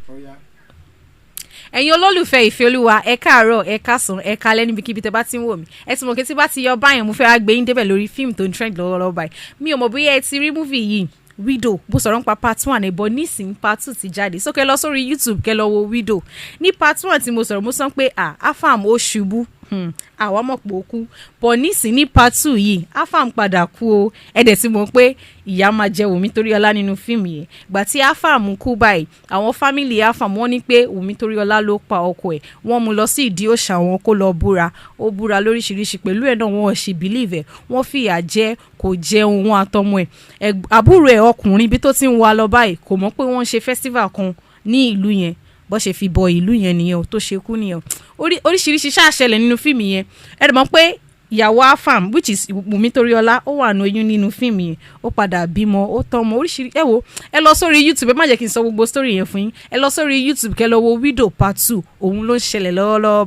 Ó yá. Ẹ̀yin olólùfẹ́ Ìfẹ́ Olúwa, ẹ káàárọ̀, ẹ káàsán, ẹ kálẹ́ níbikíbi tẹ́ bá ti ń wò mí. Ẹ ti mọ̀ kí tí bá ti yọ báyìí, mo fẹ́ wá gbé yín débẹ̀ lórí fíìmù tó ń trend lọ́wọ́lọ́wọ́ báyìí. Mi ò mọ̀ bóyá ẹ ti rí movie yìí, Widow. Bó sọ̀rọ̀ nípa part one ẹ̀ bọ̀ nísìnyí, part two ti jáde, so kẹ́ lọ sórí YouTube, kẹ́ lọ wo Widow. Ní part one tí mo sọ̀rọ̀, mo sọ pé ah, Afam ó ṣubú, àwa mọ̀ pé ó kú bọ̀. Nísìnyí ní part two yìí, Afam padà kú o. Ẹ dẹ̀ ti mọ̀ pé ìyá máa jẹ Wùmí Toríọlá nínú fíìmù yẹn. Gbà tí Afam kú báyìí, àwọn family Afam, wọ́n ní pé Wùmí Toríọlá ló pa ọkọ ẹ̀. Wọ́n mú lọ sí ìdí òòṣà wọn kó lọ búra. Ó búra lóríṣiríṣi pẹ̀lú ẹ̀ náà, wọ́n ṣì believe ẹ̀. Wọ́n fìyà jẹ, kò jẹun, wọn àtọmọ ẹ̀, àbúrò ẹ̀ ọkùnrin, ibi tó ti ń wá lọ báyìí, kò mọ̀ pé wọ́n ń ṣe festival kan ní ìlú yẹn. Bó ṣe fi bọ ìlú yẹn nìyẹn o, tó ṣe kú nìyẹn o. Oríṣiríṣi ṣáà ṣẹlẹ̀ nínú fíìmù yẹn. Ẹ dẹ̀ mọ̀ pé ìyàwó Afam, which is Wùmí Toríọlá, ó wà ní oyún nínú fíìmù yẹn. Ó padà bímọ, ó tọ́mọ oríṣiríṣi. Ẹ wo, ẹ lọ sórí YouTube. Ẹ má jẹ́ kí n sọ gbogbo story yẹn fún yín. Ẹ lọ sórí YouTube, kẹ́ lọ wo Widow part two. Òun ló ń ṣẹlẹ̀ lọ́wọ́lọ́wọ́.